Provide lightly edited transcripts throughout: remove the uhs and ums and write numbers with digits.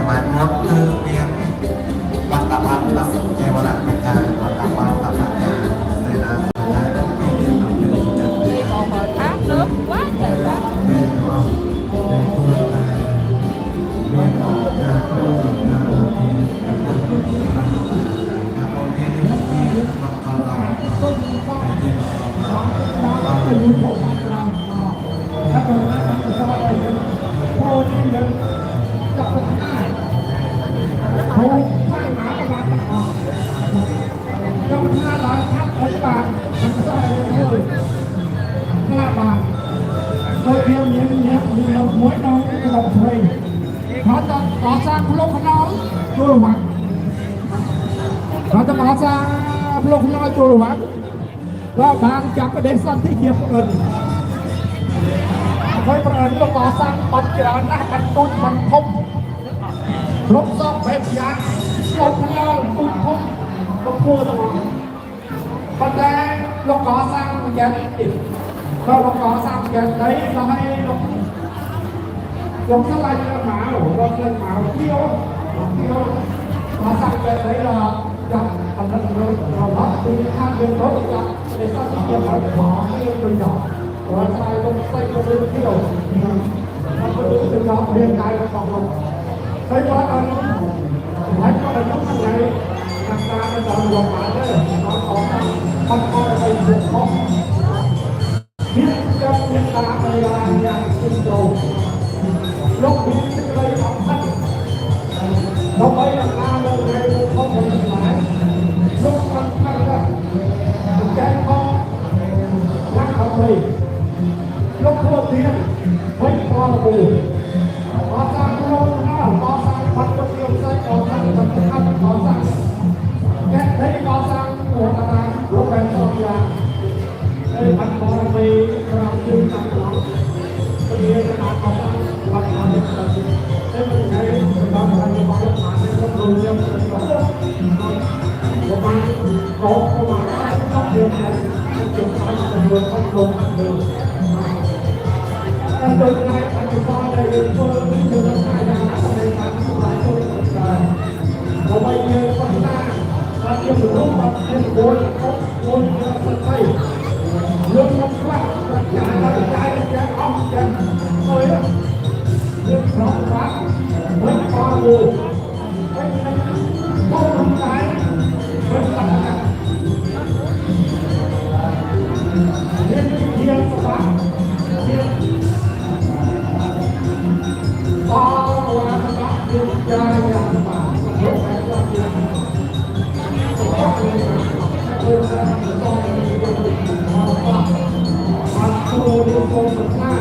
សម័យមុនគឺមានបត្តបានតចេវរៈមេតាបត្តបានតបតាសេនាសេនា Đi bộ hồi thác nước quá trời quá. មានអស់ដែលគួរតែមានការគោរពការអភិការអភិមានមកដល់ ដោយវាមានមានមានមួយដល់ដល់ព្រៃเขาจะก่อสร้างพลกน้อยចូលវត្តเขาจะก่อสร้างพลกน้อยចូលវត្តក៏បានចាប់ប្រទេសសន្តិជាប្អូនហើយប្អូនក៏កសាងបាត់ច្រើនណាស់បាត់ទូចបាត់ធំគ្រប់សពបែបយ៉ាងលោកខ្នល់ទូចធំក៏ធ្វើទាំងអស់ប៉ុន្តែលោកកសាងយ៉ាងនេះក៏លោកកសាងយ៉ាងđấyដល់ឲ្យលោកលោកស្លាញ់មកលោកស្លាញ់មកទៀវទៀវកសាងបែបđấy là ចាប់អន្តររបស់ពីខាងយើងទៅចាប់ប្រទេសសន្តិជាប្អូនមកឲ្យទៅដល់ រាល់ថ្ងៃលោកស្អីក៏លើទៀវអត់ទៅទៅដល់រាងកាយរបស់លោកហើយគាត់អត់ហើយគាត់អត់ថ្ងៃខាងការទៅដល់លោកបានទេអត់អត់អត់អត់ឲ្យលោកខុសមានចាំមានតាបយាយ៉ាងគុំចូលលោកមានសេចក្តីអត់ផិតដើម្បីរក្សានៅនៃលោកខុសរបស់ខ្មែរលោកអត់ផិតដែរចែកខុសណាស់អត់ទេ លោកធ្វើទៀនវិញផលគូអត់សាងខ្លួនណាអត់សាងបាត់ទៅទៀនផ្សេងអត់សាងបាត់ទៅខាត់អត់សាងកែនេះកសាងខ្លួនតាលោកបែបសងយ៉ាងហើយបាត់បរមីក្រោមជើងតាមឡងពលាកណាកសាងបាត់អត់ទៅតែមិនថ្ងៃដល់បានរបស់លោកបានលោករួមខ្ញុំទៅប្រហែលកោប្រហែលដល់យើងទៅទៅទៅទៅលោកទៅ តែដូចថ្ងៃបច្ចុប្បន្នដែលយើងធ្វើគឺថ្ងៃយ៉ាងណាដែលបានសម្រាប់ជួយដល់ដើម្បីយើងបញ្ញាបានជាមនុស្សបានជាបុគ្គលមួយសត្វៃយើងមិនខ្លះប្រាជ្ញាដល់ចាយចាអស់ចាហើយយើងប្រងបាត់មិនអស់មួយហើយបងរំកាយមិនតាមានជាសបាជា តវ៉ាតយើងចាយ៉ាងបាលោកតែគាត់ជាអត់ចូលលោកកុំប្រា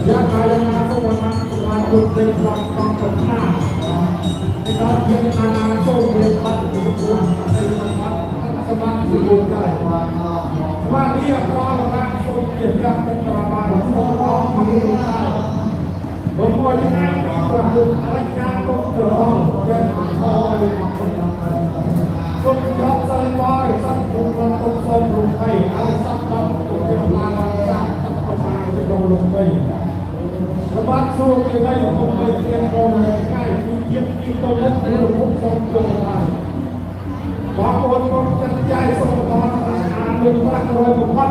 យ៉ាងណាយ៉ាងណាសូមបានសម្រាប់គុណពេញក្នុងកងប្រាថ្នាឯដល់យើងអាណាចូលរៀនបាត់ពីគុណអីមិនបាត់សម្រាប់គុណដែរว่าเรียกร้องมาសូមជាយ៉ាងទៅប្របានសូមអរគុណ បងប្អូនណាប្រពុតរាជការគុំក្រងចេះអរគុណយកសិលបាយសត្វគុំរតុសូមរុំភ័យឲ្យសត្វដល់ទុកឡានសាប់ប្រមាណទៅដល់លោកភ័យរបត់សួរគេໄគុំទៅជាកូនថ្ងៃគឺជាទីទៅមុខឬមុខសូមជម្រាបបងប្អូនកុំចិត្តចៃសូមបន្តអានលើប្រាក់រយបំផុត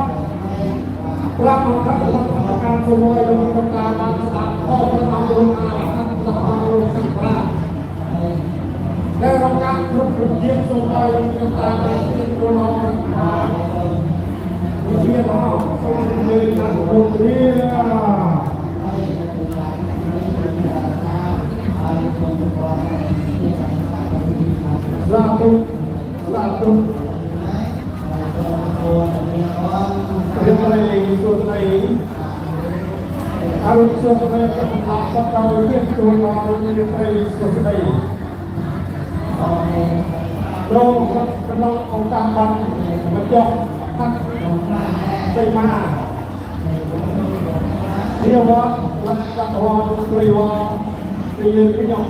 ប្រាប់មកថារបស់ការសួយរបស់ការបានស្ដាប់អរព្រះអង្គលោកអារហន្តអង្គលោកសង្ឃរាដែលរងការគ្រប់គ្រងជាសូមឲ្យខ្ញុំតាមទីខ្លួនអរវិជាមកសូមលើកតាមពុទ្ធរាសាធុសាធុ រៀបរយសួស្តីអរុណសួស្តីកថាបតោវិទូលរៀបរយសួស្តីលោកក្នុងអង្គការបានបញ្ចុះហាត់សីមារាវត្តលក្ខវត្តគ្រីវត្តទីយើងខ្ញុំ